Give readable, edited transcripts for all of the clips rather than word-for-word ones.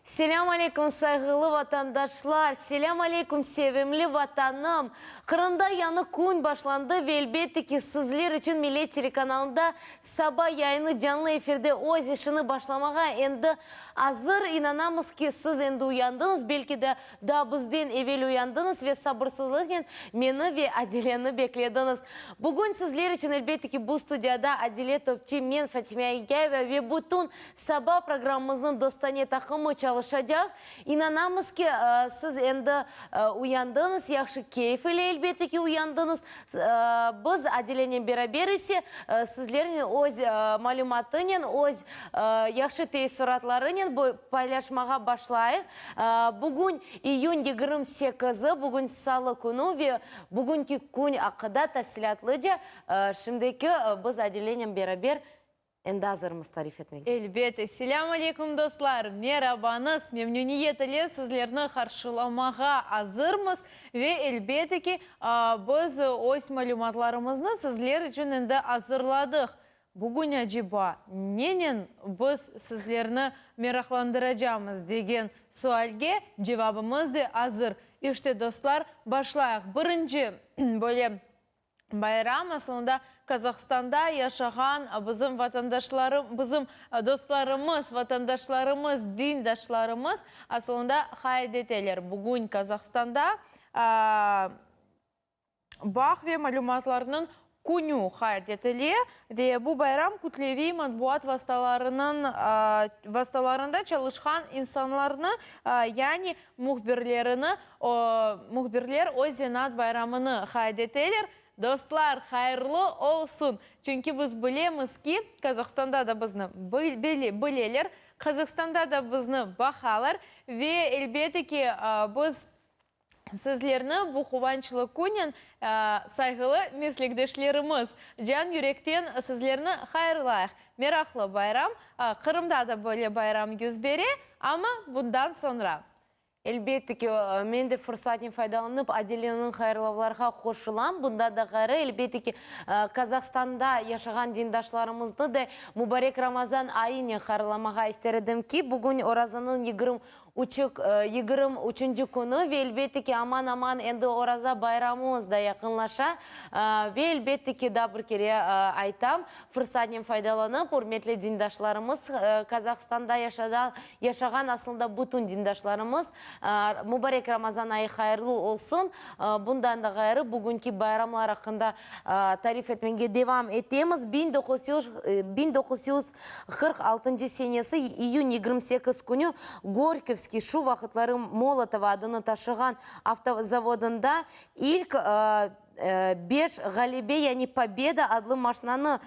Selâm aleyküm, sayğılı vatandaşlar! Selâm aleyküm, sevimli Vatanım! Qırımda yañı kün başlandı ve, elbette ki, sizler içün Millet telekanalında saba yayını canlı efirde öz işini başlamağa endi azır. İnanamız ki, siz endi uyandıñız, belki de, daa bizden evel uyandıñız ve sabırsızlıqnen meni ve Adileni beklediñiz. Bugün sizler içün, elbette ki, bu studiyada Adile Topçi, men, Fatime Aygayeva ve bütün Saba programmamıznıñ dostane taqımı çalışacaq. İnanamız ki, siz endi uyandıñız, yahşı keyf ile, elbette ki, uyandıñız. Biz Adilenen beraber ise sizlernen öz malümatınen, öz yahşı teessuratlarınen paylaşmağa başlayıq. Bugün iyün 28-i, bugün salı künü ve bugünki kün aqqında tafsilâtlıca şimdiki biz Adilenen beraber Endi azırmız tarif etmege. Elbette. Selâm aleyküm, dostlar! Merabañız! Memnüniyet ile sizlerni qarşılamağa azırmız ve, elbette ki, biz öz malümatlarımıznı sizler içün endi azırladıq. Bugün, aceba, nenen biz sizlerni meraqlandıracamız degen sualge cevabımız de azır. İşte, dostlar, başlayıq. Birinci böyle Bayram asılında Kazahstanda yaşağan bizim vatandaşlarım, bizim dostlarımız, vatandaşlarımız, dindaşlarımız asılında qayd eteler. Bugün Kazahstanda bağ ve malümatlarnıñ künü qayd etile ve bu bayram kütleviy matbuat vastalarınıñ vastalarında çalışqan insanlarnı, yani Mühbirlerini, mühbirler öz zenaat bayramını qayd eteler. Dostlar, hayırlı olsun! Çünki biz bilemiz ki, Kazahstanda da bizni bileler, Kazahstanda da bizni baqalar ve, elbette ki, biz sizlerni bu quvançlı künnen, sayğılı meslekdeşlerimiz, can-yürekten sizlerni hayırlayıq. Meraqlı bayram, Qırımda da böyle bayram yüz bere, amma bundan soñra. Elbette ki, men de fırsatnen faydalanıp, Adileniñ hayırlavlarğa qoşulam. Bundan da ğayrı, elbette ki, Kazahstanda yaşağan dindaşlarımıznı da mubarek Ramazan ayınen hayırlamağa ister edim ki, bugün orazanıñ 23, 23-nci künü ve, elbette ki, aman-aman endi Oraza bayramımız da yaqınlaşa. Ve, elbette ki, daa bir kere aytam, Fırsatnen faydalanıp, ürmetli dindaşlarımız, Kazahstanda yaşağan aslında bütün dindaşlarımız, mubarek Ramazan ayı hayırlı olsun! Bundan da ğayrı, bugünki bayramlar aqqında tarif etmege devam etemiz. 1946 senesi, iyün 28 künü Gorkovskiy, şu vaqıtları Molotova adını taşığan avtozavodında ilk Beş ğalebe, yani Pobeda adlı maşnanı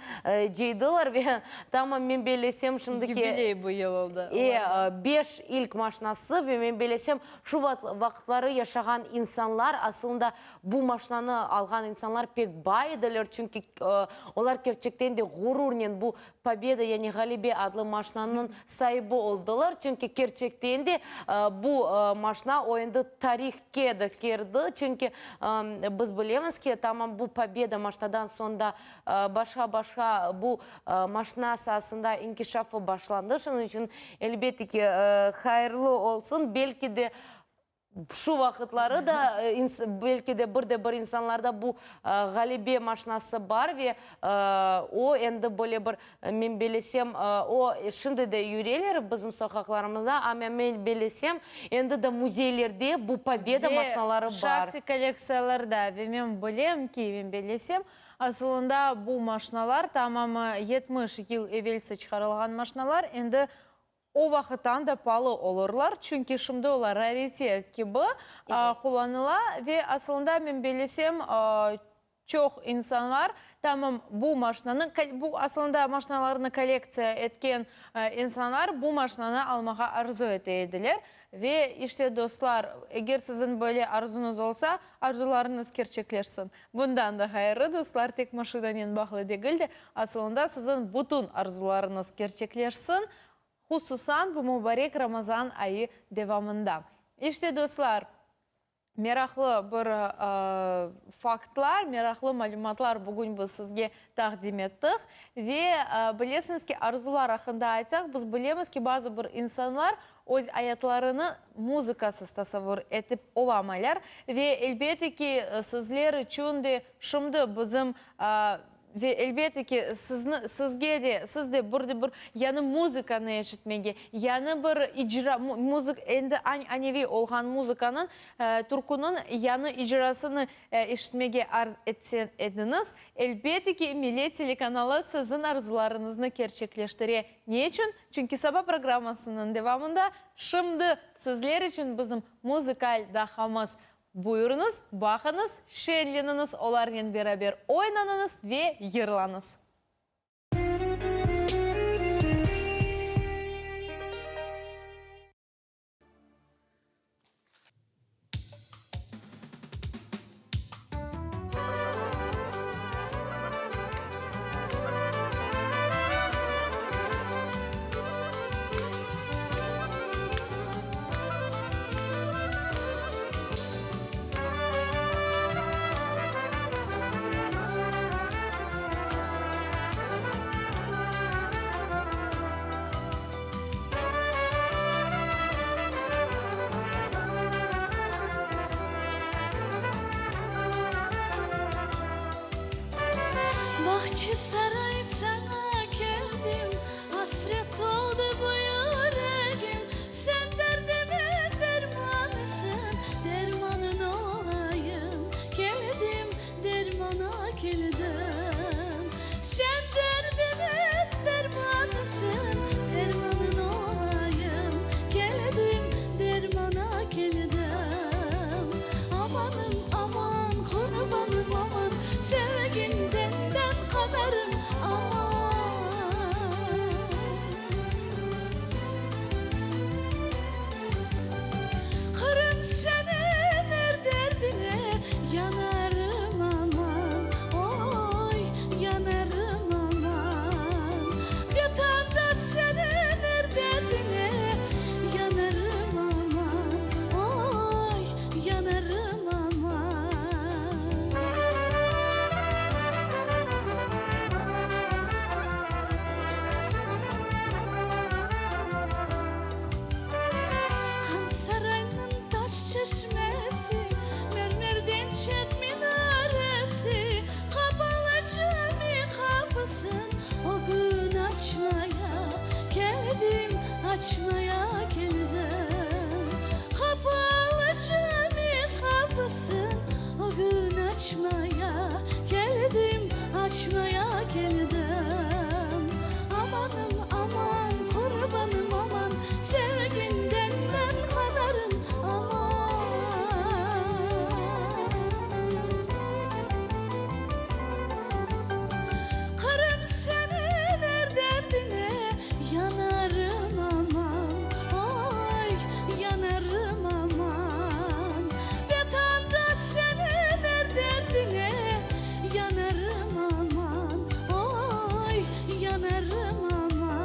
cıydılar ve tamam men bellesem şimdiki. Yubiley bu yıl oldı. Beş ilk maşnası ve men bellesem şu vaqıtları yaşağan insanlar aslında bu maşnanı alğan insanlar pek bay ediler, çünki olar kerçekten de ğururnen bu Pobeda, yani Ğalebe adlı maşnanıñ saibi oldılar, çünki kerçekten de bu maşna o endi tarihke de kirdi, çünki biz bilemiz ki, tamam bu Pobeda maşnadan soñ da başqa-başqa bu maşna saasında inkişafı başlandı, şunıñ içün, elbette ki, hayırlı olsun, belki de Şu vaqıtları da, belki de bir de bir insanlarda bu ğalebe maşnası bar ve o endi böyle bir, men bellesem, o şimdi de yüreler bizim soqaqlarımızda, amma men bellesem, endi de müzeylerde bu Pobeda maşnaları bar. Ve şahsiy kollektsiyalarda, ve men bilem ki, men bellesem, asılında bu maşnalar tamam 70 yıl evelsi çıqarılğan maşnalar, endi O vaqıttan da palı olurlar, çünki şimdi olar raritet kibi qullanıla ve asılında men bellesem, çoq insanlar tamam bu maşnanı, bu asılında maşnalarnı kollektsiya etken insanlar bu maşnanı almağa arzu ete ediler. Ve işte, dostlar, eger siziñ böyle arzuñız olsa, arzularıñız kerçekleşsin. Bundan da ğayrı, dostlar, tek maşinanen bağlı degil de, asılında siziñ bütün arzularıñız kerçekleşsin, hususan bu mubarek Ramazan ayı devamında. İşte, dostlar, Meraqlı bir faktlar, meraqlı malümatlar bugün biz sizge taqdim ettik. Ve bilesiñiz ki, arzular aqqında aytsaq, biz bilemiz ki, bazı bir insanlar öz ayatlarını muzıkasız tasavvur etip olamaylar. Ve elbette ki, sizler içün de şimdi bizim Ve elbette ki, sizni, sizge de, siz de bir de bir yañı muzıkanı eşitmege, yañı bir icra, muzık, endi añaneviy olğan muzıkanıñ, türküniñ yañı icrasını eşitmege arz etsen ediñiz, elbette ki, Millet telekanalı siziñ arzularıñıznı kerçekleştire. Ne içün? Çünki saba programmasınıñ devamında şimdi sizler içün bizim muzıkal dahamız. Buyurıñız, baqıñız, şeñleniñiz, olarnen beraber oynanıñız ve yırlañız. Bahçisaray saña keldim, Asret oldı bu yüregim. Sen derdimin dermanısıñ, Dermanıñ olayım, keldim, Dermana keldim. Sen derdimin dermanısıñ, Dermanıñ olayım, keldim, Dermana keldim. Amanım, aman, qurbanım, aman, Sevgiñden ben qanarım, aman. Qırım seniñ er derdiñe yanarım, aman, oy, yanarım, aman. Vetanda seniñ er derdiñe yanarım, aman, oy, yanarım, aman. Han saraynıñ taş çeşmesi, Mermerden çet minaresi, Qapalı cami qapısın o kün açmaya keldim, açmaya keldim. Qapalı cami qapısın o kün açmaya keldim, açmaya keldim. Amanım, aman, qurbanım, aman, Sevgiñden men qanarım, aman. Qırım seniñ er derdiñe yanarım, aman, oy, yanarım, aman. Vetanda seniñ er derdiñe yanarım, aman, oy, yanarım, aman.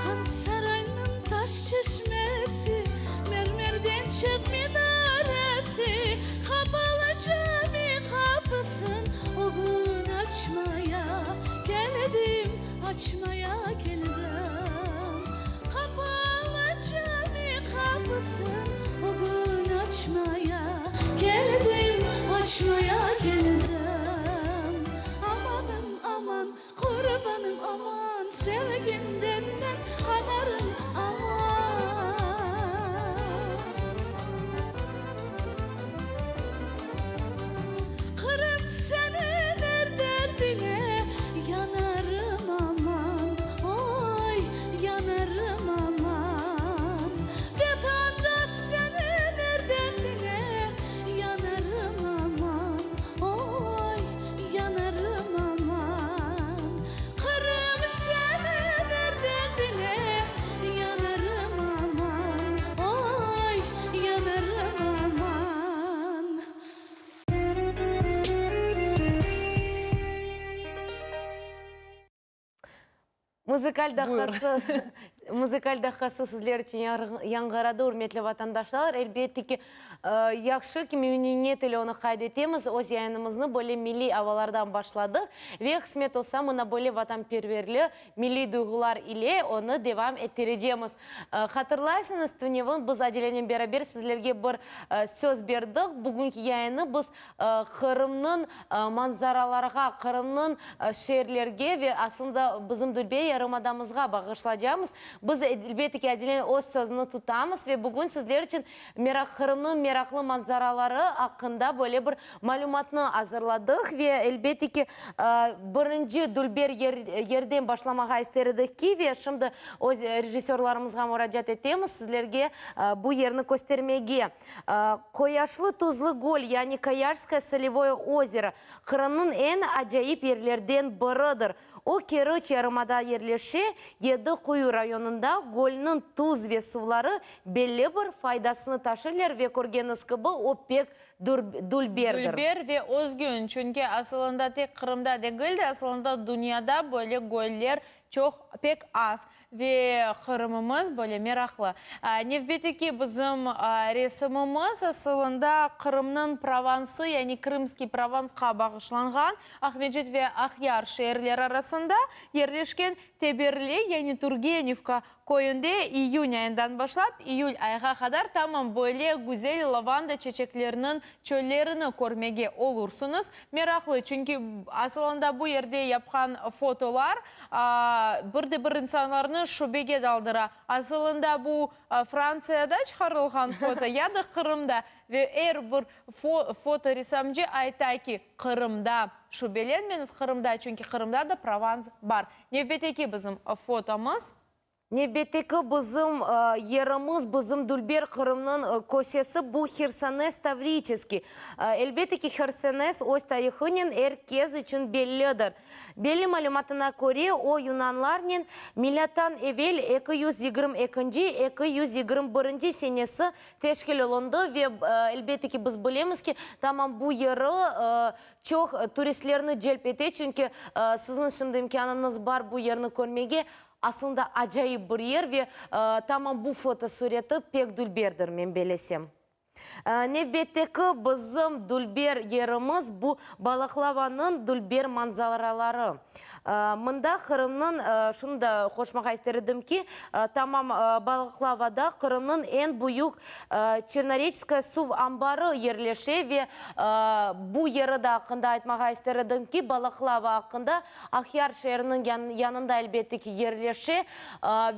Han saraynıñ taş çeşmesi, Mermerden çet minaresi, Qapalı cami qapısın o kün açmaya keldim, açmaya keldim. Qapalı cami qapısın o kün açmaya keldim, açmaya keldim. Amanım, aman, qurbanım, aman, Sevgiñden men qanarım, aman. Muzıkal daqqası, muzıkal daqqası sizler içün yañğıradı, ürmetli vatandaşlar. Elbette ki, yahşı ki, memnüniyet ile onı qayd etemiz, öz yayınımıznı böyle milliy avalardan başladıq ve qısmet olsa, mına böyle vatanperverli, milliy duyğular ile onı devam ettirecemiz. Hatırlaysıñız, tünevin biz Adilenen beraber sizlerge bir söz berdik, bugünki yayını biz Qırımnıñ manzaralarğa, Qırımnıñ şeerlerge ve aslında bizim dülber yarımadamızğa bağışlacamız. Biz, elbette ki, Adilenen öz sözüni tutamız ve bugün sizler içün Qırımnıñ meraqlı manzaraları aqqında böyle bir malümatnı azırladıq ve, elbette ki, birinci dülber yerden başlamağa ister edik ki, ve şimdi öz rejissörlarımızğa muracaat etemiz sizlerge bu yerni köstermege. Qoyaşlı Tuzlı göl, yani Koyajskoye solevoye ozero, Qırımnıñ eñ acayip yerlerden biridir. O, Keriç yarımada yerleşe, Yedi Quyu rayonında gölniñ tuz ve suvları belli bir faydasını taşıylar ve körgeniz kibi, o pek dülberdir. Dülber ve özgün, çünki asılında tek Qırımda degil de, asılında dünyada böyle göller çoq, pek az. Ve Qırımımız böyle meraqlı. Nevbetteki bizim resimimiz asılında Qırımnıñ Provansı, yani Krımskiy Provansqa bağışlanğan Aqmescit ve Aqyar şeerleri arasında yerleşken Teberli, yani Turgenevka köyünde iyün ayından başlap iyül ayğa qadar tamam böyle güzel lavanda çeçekleriniñ çöllerini körmege olursıñız. Meraqlı, çünki asılında bu yerde yapqan fotolar bir de bir insanlarnı şübege daldıra. Asılında bu Frantsiyada çıqarılğan foto ya da Qırımda? Ve er bir fotoresamcı ayta ki, Qırımda. Şübelenmeñiz, Qırımda, çünki Qırımda da Provans bar. Nevbetteki bizim fotomız. Nevbetteki bizim yerimiz, bizim dülber Qırımnıñ köşesi bu Hersones Tavriçeskiy. Elbette ki, Hersones öz tarihınen er kes içün bellidir. Belli malümatına köre, o yunanlarnen milâttan evel 222 221 senesi teşkil olundı ve elbette ki, biz bilemiz ki, tamam bu yeri çoq turistlerni celp ete, çünki siziñ şimdi imkânıñız bar bu yerni körmege. Aslında acayip bir yer ve tamam bu fotosureti pek dülberdir, men belesem. Nevbetteki bizim dülber yerimiz bu Balaqlavanıñ dülber manzaraları. Mında Qırımnıñ, şunı da qoşmağa ister edim ki, tamam Balaqlavada Qırımnıñ eñ büyük Çernoreçskaya suv anbarı yerleşe ve bu yeri de aqqında aytmağa ister edim ki, Balaqlava aqqında Aqyar şeeriniñ yanında, elbette ki, yerleşe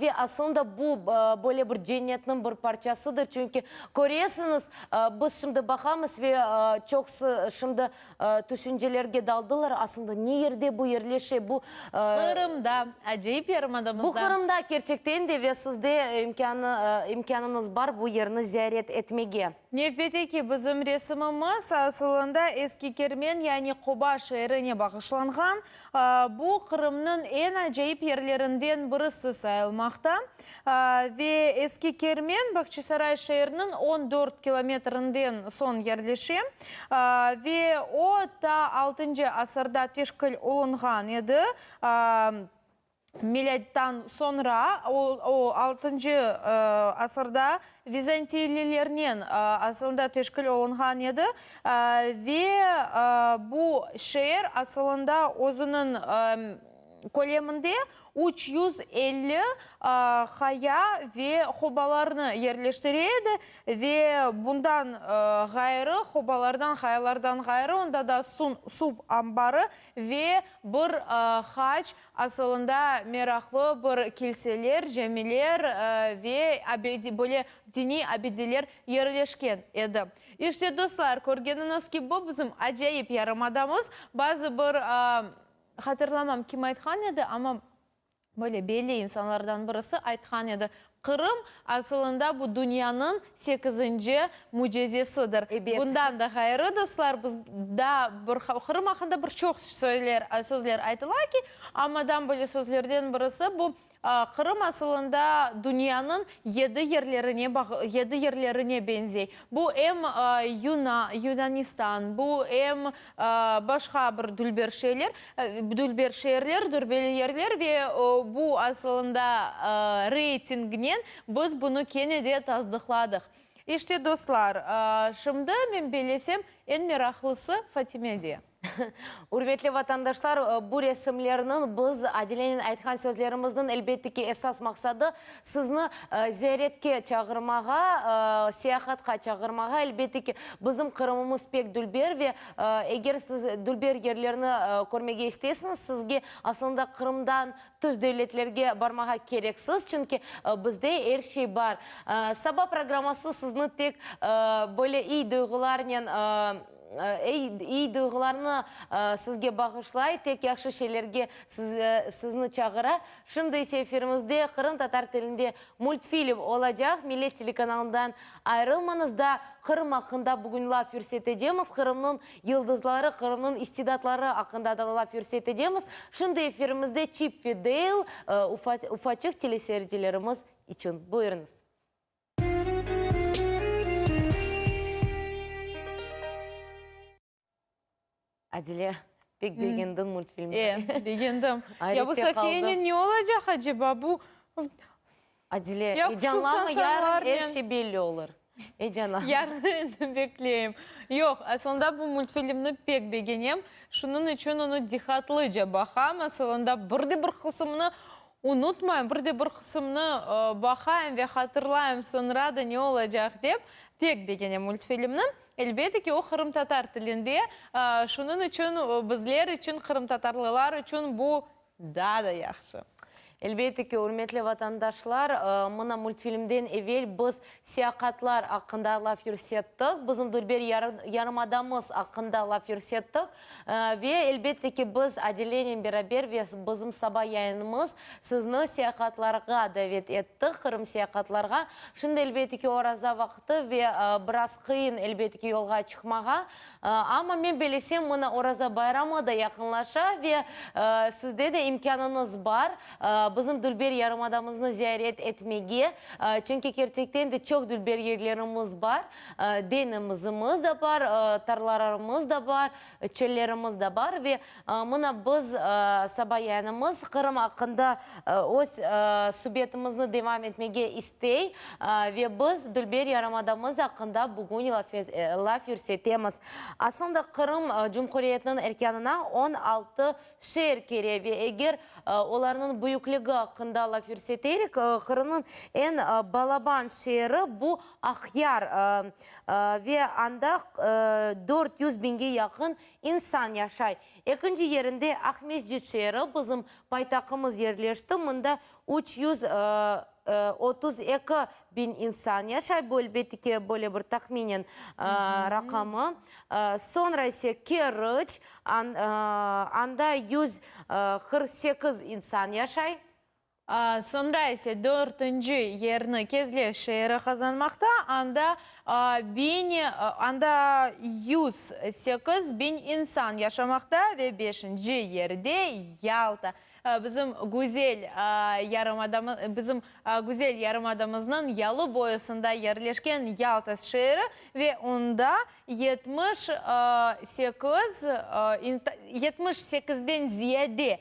ve aslında bu böyle bir cennetniñ bir parçasıdır, çünki köresiñiz, biz şimdi baqamız ve çoqusı şimdi tüşüncelerge daldılar, aslında ne yerde bu yerleşe, bu. Qırımda, acayip yarımadamızda. Bu Qırımda kerçekten de ve sizde imkânı, imkânıñız bar bu yerni ziyaret etmege. Nevbetteki bizim resimimiz asılında Eski Kermen, yani Qoba şeerine bağışlanğan. Bu, Qırımnıñ eñ acayip yerlerinden birisi sayılmaqta. Ve Eski Kermen, Bağçasaray şeeriniñ 14 kilometrinden soñ yerleşe. Ve o, ta altıncı asırda teşkil olunğan edi. Milâttan soñra, o, altıncı asırda vizantiylilernen asılında teşkil olunğan edi ve bu şeer asılında özüniñ köleminde 350 qaya ve qobalarnı yerleştire edi ve bundan ğayrı, qobalardan, qayalardan ğayrı, onda da suv anbarı Ve bir haç, asılında meraqlı bir kilseler, camiler ve böyle diniy abideler yerleşken edi. İşte, dostlar, körgeniñiz kibi, bizim acayip yarımadamız bazı bir, hatırlamam kim aytqan edi, amma Böyle belli insanlardan birisi aytqan edi, Qırım, asılında bu dünyanıñ sekizinci mücizesidir. Ebet. Bundan da ğayrı, dostlar, biz daa bir Qırım aqqında bir çoq sözler aytıla ki, amma dam böyle sözlerden birisi bu. Qırım asılında dünyanıñ yedi yerlerine yedi yerlerine beñzey. Bu em Yuna Yunanistan, bu em başqa bir dülber şeyler, dülber şeerler, dülber yerler ve bu asılında reytingnen biz bunı kene de tasdıqladıq. İşte, dostlar, şimdi, men bellesem, eñ meraqlısı Fatimede. Ürmetli vatandaşlar, bu resimlerniñ, biz Adilenen aytqan sözlerimizniñ, elbette ki, esas maqsadı, sizni ziyaretke çağırmağa, seyahatqa çağırmağa. Elbette ki, bizim Qırımımız pek dülber ve eger siz dülber yerlerni körmege isteysiñiz, sizge aslında Qırımdan tış devletlerge barmağa kereksiz, çünki bizde er şey bar. Saba programması sizni tek böyle iy duyğularnen, iy duyğularnı sizge bağışlay, tek yahşı şeylerge sizni çağıra. Şimdi ise efirimizde qırımtatar tilinde multfilm olacaq. Millet telekanalından ayrılmañız da, Qırım aqqında bugün laf yürsetecemiz. Qırımnıñ yıldızları, Qırımnıñ istidatları aqqında da laf yürsetecemiz. Şimdi efirimizde Çip ve Deyl ufaçıq teleseyircilerimiz içün. Buyurıñız. Adile, pek begendiñ multfilmni. E, begendim. Ya bu Safiyenen ne olacaq aceba? Bu Adile, ecanlanma, yarın er şey belli olur. Ecanlanma. Yarın endi bekleyim. Yoq, aslında bu multfilmni pek begenem. Şunıñ içün onı diqqatlıca baqam. Asılında bir de bir qısımını Unutmayım, bir de bir qısımnı baqayım ve hatırlayım, soñra da ne olacaq dep. Pek begenem multfilmni. Elbette ki, o qırımtatar tilinde, şunıñ içün bizler içün, qırımtatarlılar içün bu daa da yahşı. Elbette ki, ürmetli vatandaşlar, mına multfilmden evel biz Seyaqatlar aqqında laf yürsettik, bizim dülber yarımadamız aqqında laf yürsettik. Ve, elbette ki, biz Adilenen beraber ve bizim saba yayınımız sizni seyaqatlarğa davet etti, Qırım seyaqatlarğa. Şimdi, elbette ki, oraza vaqtı ve biraz qıyın, elbette ki, yolğa çıqmağa. Amma men bilesem, mına Oraza bayramı da yaqınlaşa ve sizde de imkânıñız bar bizim dülber yarımadamıznı ziyaret etmege. Çünki kerçekten de çoq dülber yerlerimiz bar, deñizimiz de bar, tarlalarımız da bar, çöllerimiz de bar ve mına biz saba yayınımız Qırım aqqında öz subetimizni devam etmege istey ve biz dülber yarımadamız aqqında bugün laf yürsetemiz. Aslında Qırım Cumhuriyetiniñ erkânına 16 şeer kire ve eger olarnıñ büyükligi aqqında laf yürseteylik, Qırımnıñ eñ balaban şeeri bu Aqyar ve anda 400 biñge yaqın insan yaşay. Ekinci yerinde Aqmescit şeeri, bizim paytaqımız yerleşti, mında 332 biñ insan yaşay, bu, elbette ki, böyle bir tahminen raqamı. Soñra ise Keriç, anda 148 insan yaşay. Soñra ise dörtünci yerni Kezlev şeeri qazanmaqta, anda biñ, anda 108 biñ insan yaşamaqta ve beşinci yerde Yalta. Bizim güzel yarımadamız, bizim güzel yarımadamıznıñ yalı boyusında yerleşken Yalta şeeri ve onda 78, 78-den ziyade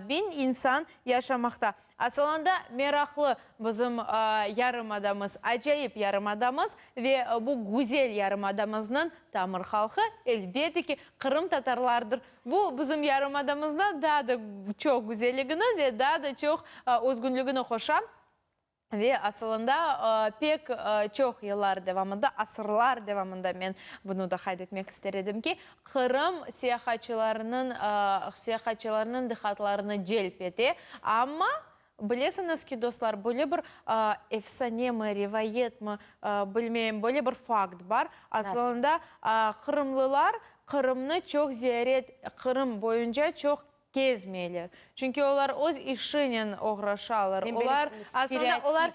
biñ insan yaşamaqta. Asılında meraqlı bizim yarımadamız, acayip yarımadamız ve bu güzel yarımadamıznıñ tamır halqı, elbette ki, qırımtatarlardır. Bu bizim yarımadamızda daa da çoq güzelligini ve daa da çoq özgünligini qoşa. Ve asılında pek çoq yıllar devamında, asırlar devamında men bunı da qayd etmek ister edim ki, Qırım seyahatçılarınıñ seyahatçılarınıñ diqqatlarını celp ete. Amma bilesiñiz ki, dostlar, böyle bir efsanemi, rivayetmi, bilmeyim, böyle bir fakt bar. Asılında qırımlılar Qırımnı çoq ziyaret, Qırım boyunca çoq. Kezmeyler. Çünki olar öz işinen oğraşalar. Olar, aslında, olar,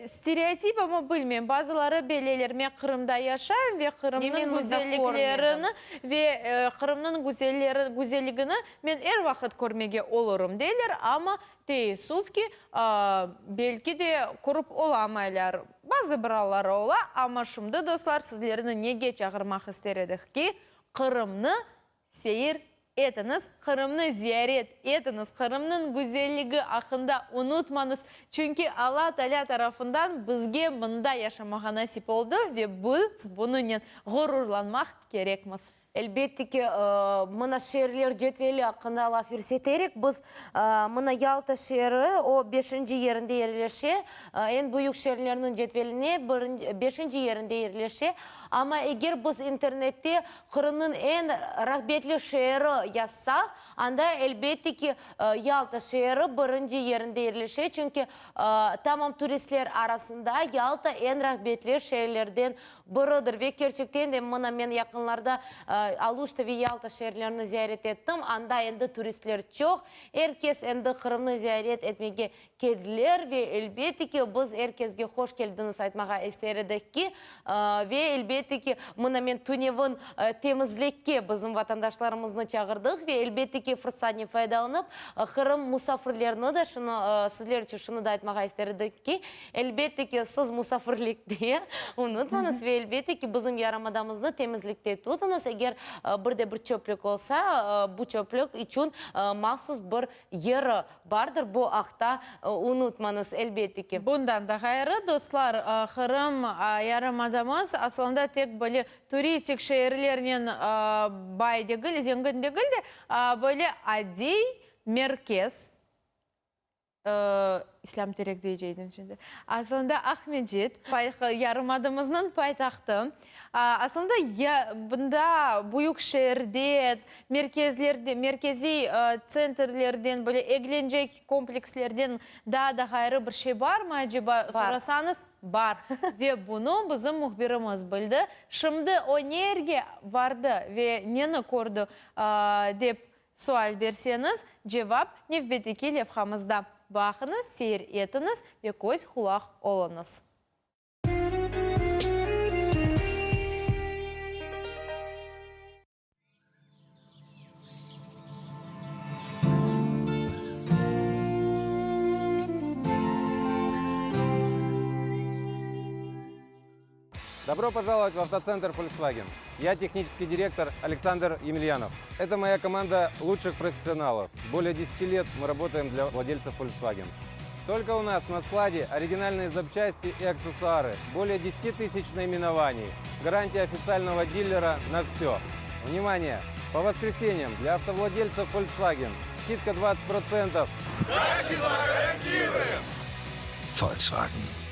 stereotip, amma bilmeyim, bazıları bileyler, men Qırımda yaşayım ve Qırımnıñ güzelliklerini ve Qırımnıñ güzelligini men er vaqıt körmege olurım, deyler, amma, teessüf ki, belki de körip olamaylar. Bazı bir alları ola, amma şimdi, dostlar, sizlerni nege çağırmaq ister edik ki, Qırımnı Seyir etiñiz, Qırımnı ziyaret etiñiz, Qırımnıñ güzelligi aqqında unutmañız, çünki Alla Taalâ tarafından bizge mında yaşamağa nasip oldı ve biz bunıñnen ğururlanmaq kerekmiz. Elbette ki, mına şeerler cedveli aqqında laf yürseterek, biz mına Yalta şeeri, o beşinci yerinde yerleşe, eñ büyük şeerlerniñ cedveline beşinci yerinde yerleşe. Amma eger biz internette Qırımnıñ eñ rağbetli şeeri yazsaq, anda, elbette ki, Yalta şeeri birinci yerinde yerleşe, çünki tamam turistler arasında Yalta eñ rağbetli şeerlerden biridir. Ve kerçekten de, mına, men yaqınlarda Aluşta ve Yalta şeerlerini ziyaret ettim, anda endi turistler çoq, er kes endi Qırımnı ziyaret etmege Keldiler ve elbette ki, biz er kesge hoş keldiñiz aytmağa ister edik ki, ve elbette ki, mına men tünevin temizlikke bizim vatandaşlarımıznı çağırdıq ve elbette ki, fırsatnen faydalanıp, Qırım musafirlerini de şunı, sizler içün şunı da aytmağa ister edik ki, elbette ki, siz musafirlikte unutmañız ve elbette ki, bizim yarımadamıznı temizlikte tutuñız, eger bir de bir çöplük olsa, bu çöplük içün mahsus bir yeri Bardır, bu aqta unutmañız, elbette ki. Bundan da ğayrı, dostlar, Qırım yarımadamız aslında tek böyle turistik şeerlernen bay degil, zengin degil de, böyle adiy merkez, İslâm Terek deyceydim şimdi, aslında Aqmescit, yarımadamıznıñ paytahtı, aslında bunda büyük şeerde, Merkezlerde, merkeziy tsentrlerden, böyle eglence komplekslerden daa da ğayrı bir şey barmı aceba, sorasañız, bar. Ve bunı bizim mühbirimiz bildi. Şimdi o nerge vardı ve neni kördi, dep sual berseñiz, cevap nevbetteki levhamızda. Baqıñız, seyir etiñiz ve köz-qulaq oluñız. Добро пожаловать в автоцентр Volkswagen. Я технический директор Александр Емельянов. Это моя команда лучших профессионалов. Более 10 лет мы работаем для владельцев Volkswagen. Только у нас на складе оригинальные запчасти и аксессуары. Более 10 тысяч наименований. Гарантия официального дилера на все. Внимание! По воскресеньям для автовладельцев Volkswagen скидка 20%. Качество гарантируем! Volkswagen.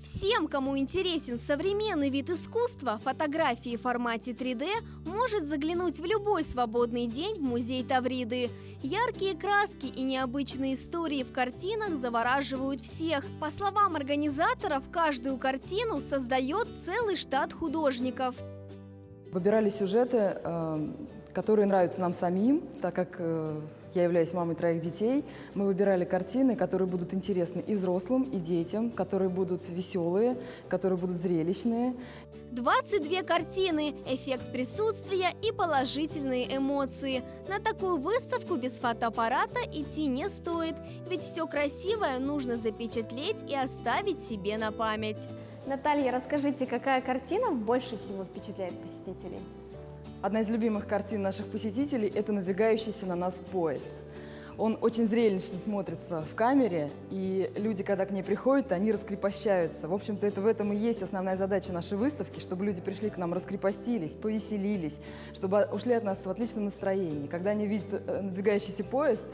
Всем, кому интересен современный вид искусства, фотографии в формате 3D, может заглянуть в любой свободный день в музей Тавриды. Яркие краски и необычные истории в картинах завораживают всех. По словам организаторов, каждую картину создает целый штат художников. Выбирали сюжеты, э, которые нравятся нам самим, так как э, я являюсь мамой троих детей. Мы выбирали картины, которые будут интересны и взрослым, и детям, которые будут веселые, которые будут зрелищные. 22 картины, эффект присутствия и положительные эмоции. На такую выставку без фотоаппарата идти не стоит, ведь все красивое нужно запечатлеть и оставить себе на память. Наталья, расскажите, какая картина больше всего впечатляет посетителей? Одна из любимых картин наших посетителей – это надвигающийся на нас поезд. Он очень зрелищно смотрится в камере, и люди, когда к ней приходят, они раскрепощаются. В общем-то, это в этом и есть основная задача нашей выставки, чтобы люди пришли к нам, раскрепостились, повеселились, чтобы ушли от нас в отличном настроении. Когда они видят э, надвигающийся поезд,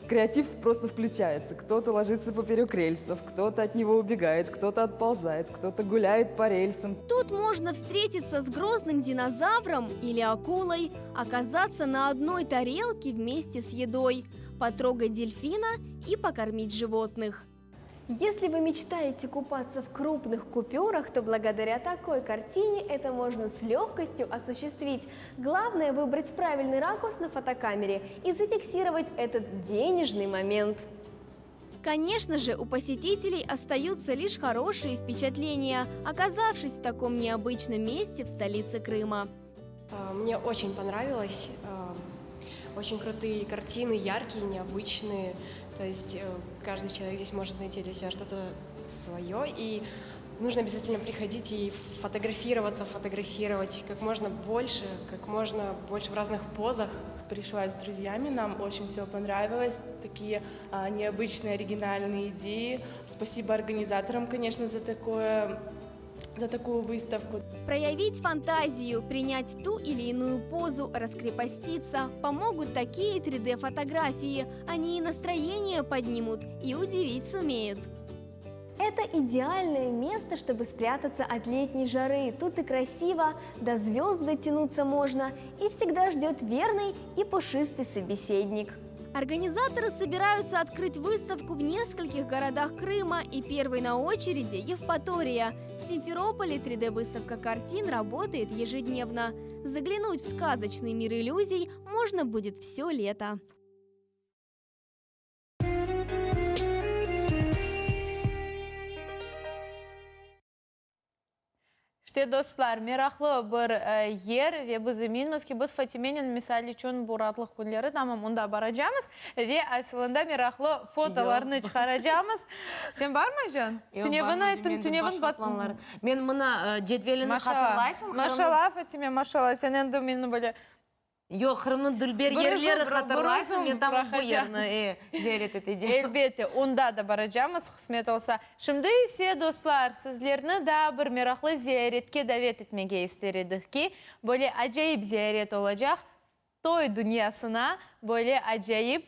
Креатив просто включается. Кто-то ложится поперек рельсов, кто-то от него убегает, кто-то отползает, кто-то гуляет по рельсам. Тут можно встретиться с грозным динозавром или акулой, оказаться на одной тарелке вместе с едой, потрогать дельфина и покормить животных. Если вы мечтаете купаться в крупных купюрах, то благодаря такой картине это можно с легкостью осуществить. Главное выбрать правильный ракурс на фотокамере и зафиксировать этот денежный момент. Конечно же, у посетителей остаются лишь хорошие впечатления, оказавшись в таком необычном месте в столице Крыма. А, мне очень понравилось. А, очень крутые картины, яркие, необычные. То есть э, каждый человек здесь может найти для себя что-то свое. И нужно обязательно приходить и фотографироваться, фотографировать как можно больше, как можно больше в разных позах. Пришла с друзьями, нам очень все понравилось, такие а, необычные, оригинальные идеи. Спасибо организаторам, конечно, за такое за такую выставку. Проявить фантазию, принять ту или иную позу, раскрепоститься помогут такие 3D-фотографии. Они и настроение поднимут, и удивить сумеют. Это идеальное место, чтобы спрятаться от летней жары. Тут и красиво, до звезд дотянуться можно, и всегда ждет верный и пушистый собеседник. Организаторы собираются открыть выставку в нескольких городах Крыма и первой на очереди Евпатория. В Симферополе 3D-выставка картин работает ежедневно. Заглянуть в сказочный мир иллюзий можно будет все лето. İşte, dostlar, meraqlı bir yer ve biz eminmiz ki, biz Fatimenen, misal içün, bu raatlıq künleri tamam onda baracamız ve asılında meraqlı fotolarnı çıqaracamız. Sen barmaycañ? Tünevin ayttıñ, tünevin Men mına cedvelini hatırlaysıñ, Qırımnıñ. Maşallah, Fatime, maşallah, sen endi meni böyle. Yoq, Qırımnıñ dülber yerleri hatırlaysıñ, men tamam bu yerni ziyaret etecem. Elbette, onda da baracamız, qısmet olsa. Şimdi ise, dostlar, sizlerni daa bir meraqlı ziyaretke davet etmege ister edik ki, böyle acayip ziyaret olacaq, toy dünyasına böyle acayip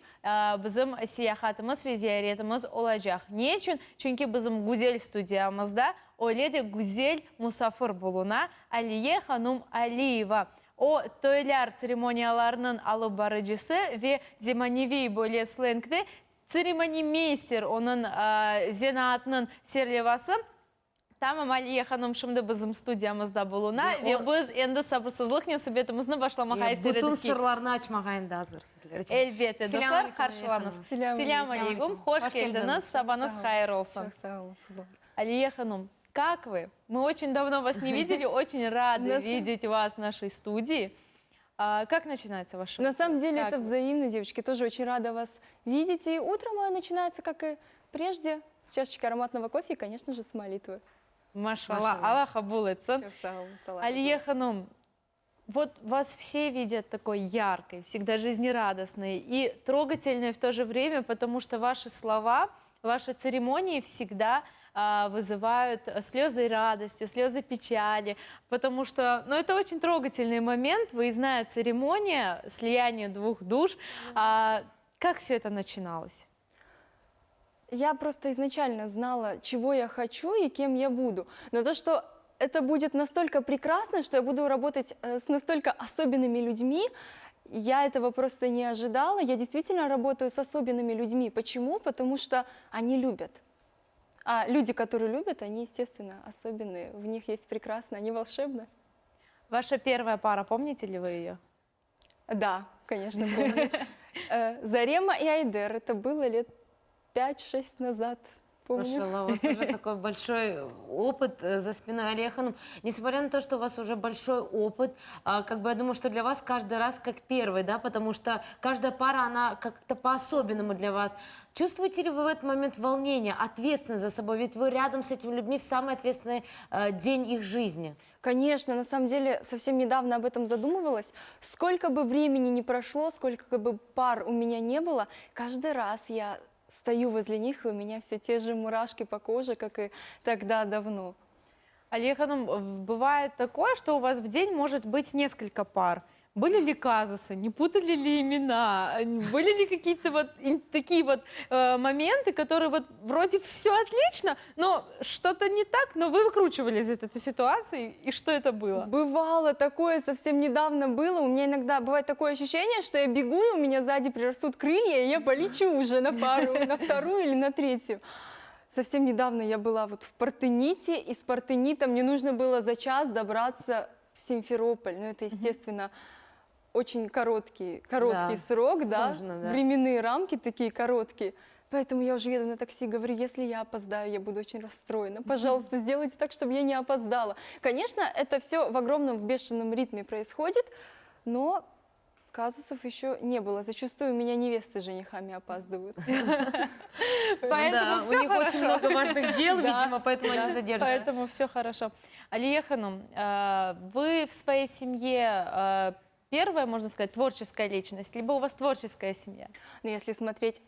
bizim seyahatımız ve ziyaretimiz olacaq. Ne içün? Çünki bizim güzel studiyamızda öyle de güzel musafir buluna, Aliye hanum Aliyeva. O, toylar tseremoniyalarınıñ alıp barıcısı ve zemaneviy böyle slengde tseremonimeyster, onıñ zenaatınıñ serlevası. Tamam, Aliye hanım şimdi bizim studiyamızda buluna ve biz endi sabırsızlıqnen subetimizni başlamağa ister edik ki. Bütün sırlarnı açmağa endi azır sizler içün. Elbette, dostlar, qarşılañız. Selâm aleyküm, hoş keldiñiz, sabañız hayır olsun. Çoq sağ oluñ, sizler. Aliye hanım, kak vı? Mı oçün davno vas ne videli, oçün rады videt vas v našey studii. Kak načinayutsa vaşı На самом деле это взаимно, девочки. Тоже очень рада вас видеть. И утро мое начинается, как и прежде, с чашечки ароматного кофе и, конечно же, с молитвы. Maşallah, Alla qabul etsin. Aliye hanım, вот вас все видят такой яркой, всегда жизнерадостной и трогательной в то же время, потому что ваши слова, ваши церемонии всегда вызывают слезы радости, слезы печали, потому что, ну, это очень трогательный момент, выездная церемония, слияние двух душ. А, как все это начиналось? Я просто изначально знала, чего я хочу и кем я буду. Но то, что это будет настолько прекрасно, что я буду работать э, с настолько особенными людьми, я этого просто не ожидала. Я действительно работаю с особенными людьми. Почему? Потому что они любят. А люди, которые любят, они, естественно, особенные. В них есть прекрасно, они волшебны. Ваша первая пара, помните ли вы ее? Да, конечно, помню. Э, Зарема и Айдер. Это было лет 5-6 назад. Помню. Maşallah, у вас уже такой большой опыт э, за спиной, Алия hanım. Несмотря на то, что у вас уже большой опыт, а, как бы я думаю, что для вас каждый раз как первый, да, потому что каждая пара, она как-то по-особенному для вас. Чувствуете ли вы в этот момент волнение, ответственность за собой? Ведь вы рядом с этими людьми в самый ответственный э, день их жизни. Конечно, на самом деле совсем недавно об этом задумывалась. Сколько бы времени ни прошло, сколько бы пар у меня не было, каждый раз я стою возле них, и у меня все те же мурашки по коже, как и тогда давно. Алия hanım, бывает такое, что у вас в день может быть несколько пар. Были ли казусы, не путали ли имена, были ли какие-то вот такие вот э, моменты, которые вот вроде все отлично, но что-то не так, но вы выкручивались из этой ситуации, и что это было? Бывало такое, совсем недавно было. У меня иногда бывает такое ощущение, что я бегу, и у меня сзади прирастут крылья, и я полечу уже на пару, на вторую или на третью. Совсем недавно я была вот в Партените, и с Партенита мне нужно было за час добраться в Симферополь. Ну, это, естественно, очень короткий, короткий Да, срок, да, сложно, да. временные рамки такие короткие. Поэтому я уже еду на такси, говорю, если я опоздаю, я буду очень расстроена. Пожалуйста, сделайте так, чтобы я не опоздала. Конечно, это все в огромном, в бешеном ритме происходит, но казусов еще не было. Зачастую у меня невесты с женихами опаздывают. Поэтому Да, всё у них очень хорошо. много важных дел, Да, видимо, поэтому они да, задерживаются. Поэтому все хорошо. Алие ханум, э, вы в своей семье э, первая, можно сказать, творческая личность, либо у вас творческая семья? Но если смотреть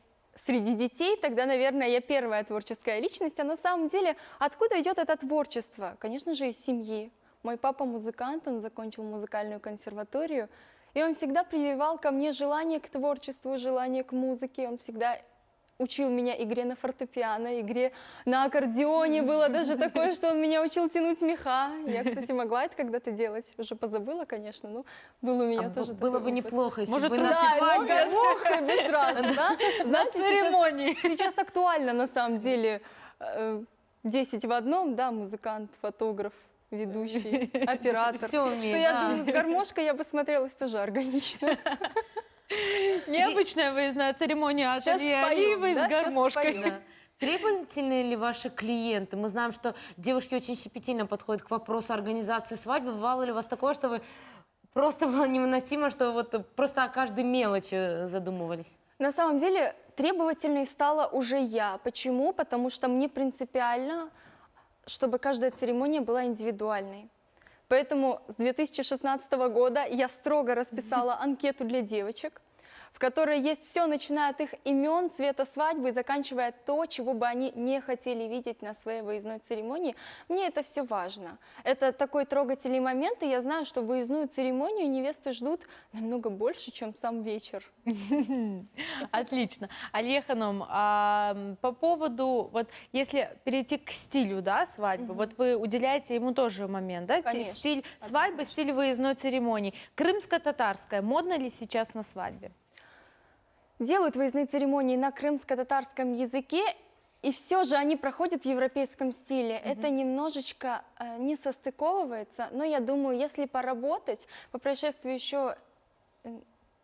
среди детей, тогда, наверное, я первая творческая личность. А на самом деле, откуда идет это творчество? Конечно же, из семьи. Мой папа музыкант, он закончил музыкальную консерваторию, и он всегда прививал ко мне желание к творчеству, желание к музыке. Он всегда учил меня игре на фортепиано, игре на аккордеоне. Было даже такое, что он меня учил тянуть меха. Я, кстати, могла это когда-то делать. Уже позабыла, конечно, но был у меня А тоже было такой бы опыт. неплохо, если Может, бы у на нас Да, свадьбе. с гармошкой без раз, да? Знаете, сейчас- церемонии. Сейчас актуально, на самом деле, э, 10 в одном, да, музыкант, фотограф, ведущий, оператор. Всё умеет, Что я да. думаю, с гармошкой я бы смотрелась тоже органично. Необычная выездная церемония от Щас Алии спою, Алиевой да, с щас гармошкой. спою. Да. Требовательны ли ваши клиенты? Мы знаем, что девушки очень щепетильно подходят к вопросу организации свадьбы. Бывало ли у вас такое, что вы просто было невыносимо, что вот просто о каждой мелочи задумывались? На самом деле требовательной стала уже я. Почему? Потому что мне принципиально, чтобы каждая церемония была индивидуальной. Поэтому с 2016 года я строго расписала анкету для девочек, в которой есть все, начиная от их имен, цвета свадьбы и заканчивая то, чего бы они не хотели видеть на своей выездной церемонии. Мне это все важно. Это такой трогательный момент, и я знаю, что выездную церемонию невесты ждут намного больше, чем сам вечер. Отлично. Алие ханум, а, м, по поводу, вот если перейти к стилю, да, свадьбы, вот вы уделяете ему тоже момент, да, те- Конечно, стиль свадьбы, стиль выездной церемонии. Крымско-татарская, модно ли сейчас на свадьбе? Делают выездные церемонии на крымско-татарском языке, и все же они проходят в европейском стиле. Это немножечко э, не состыковывается, но я думаю, если поработать, по прошествии еще э,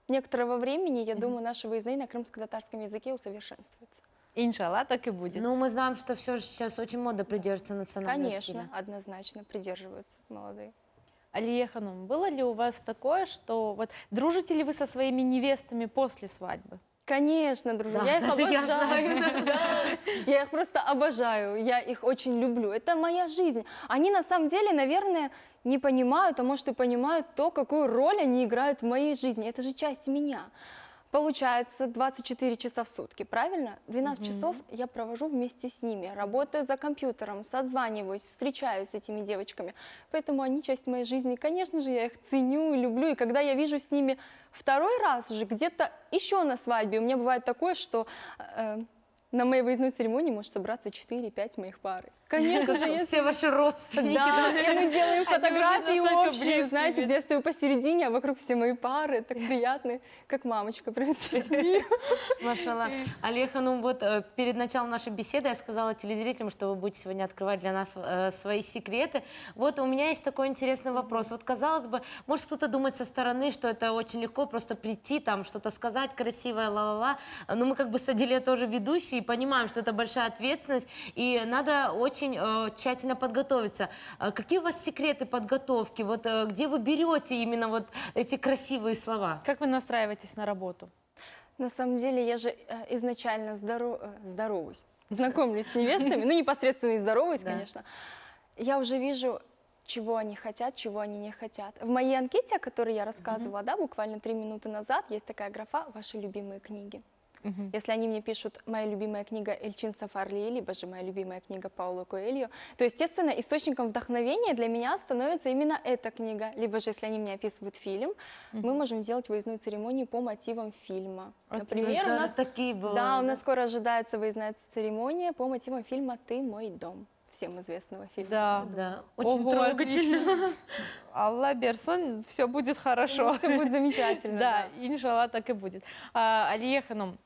некоторого времени, я думаю, наши выездные на крымско-татарском языке усовершенствуются. Иншалла, так и будет. Ну, мы знаем, что все же сейчас очень модно придерживаться национального Конечно, стиля. однозначно придерживаются молодые. Алие ханум, было ли у вас такое, что вот дружите ли вы со своими невестами после свадьбы? Конечно, дружу. Да, я их даже я обожаю. знаю, Да. Я их просто обожаю, я их очень люблю. Это моя жизнь. Они на самом деле, наверное, не понимают, а может и понимают то, какую роль они играют в моей жизни. Это же часть меня. Получается 24 часа в сутки, правильно? 12 часов я провожу вместе с ними, работаю за компьютером, созваниваюсь, встречаюсь с этими девочками. Поэтому они часть моей жизни. Конечно же, я их ценю и люблю. И когда я вижу с ними второй раз уже где-то еще на свадьбе, у меня бывает такое, что э, на моей выездной церемонии может собраться 4-5 моих пары. Конечно же, я Все ваши родственники. да, и мы делаем Они уже фотографии настолько общие, близкими. знаете, где я стою посередине, а вокруг все мои пары, так приятно, как мамочка прям с детьми. Машалла. Алие ханум, вот э, перед началом нашей беседы я сказала телезрителям, что вы будете сегодня открывать для нас э, свои секреты. Вот у меня есть такой интересный вопрос. Вот казалось бы, может кто-то думает со стороны, что это очень легко просто прийти, там что-то сказать красивое, ла-ла-ла. Но мы как бы с Адиле тоже ведущие и понимаем, что это большая ответственность, и надо очень э, тщательно подготовиться. А Какие у вас секреты подготовки? Вот э, где вы берете именно вот эти красивые слова? Как вы настраиваетесь на работу? На самом деле я же э, изначально здоро- э, здороваюсь, знакомлюсь с невестами, ну непосредственно и здороваюсь, Да. конечно. Я уже вижу, чего они хотят, чего они не хотят. В моей анкете, о которой я рассказывала, да, буквально три минуты назад, есть такая графа «Ваши любимые книги». Если они мне пишут «Моя любимая книга Эльчин Сафарли», либо же «Моя любимая книга Пауло Коэльо», то, естественно, источником вдохновения для меня становится именно эта книга. Либо же, если они мне описывают фильм, мы можем сделать выездную церемонию по мотивам фильма. То есть Например, у даже нас, такие да, бывают, у да? нас скоро ожидается выездная церемония по мотивам фильма «Ты мой дом», всем известного фильма. Да. Да, очень Ого, трогательно. отлично. Alla bersin, все будет хорошо. Все будет замечательно. Да, inşalla так и будет. А, Алие hanım,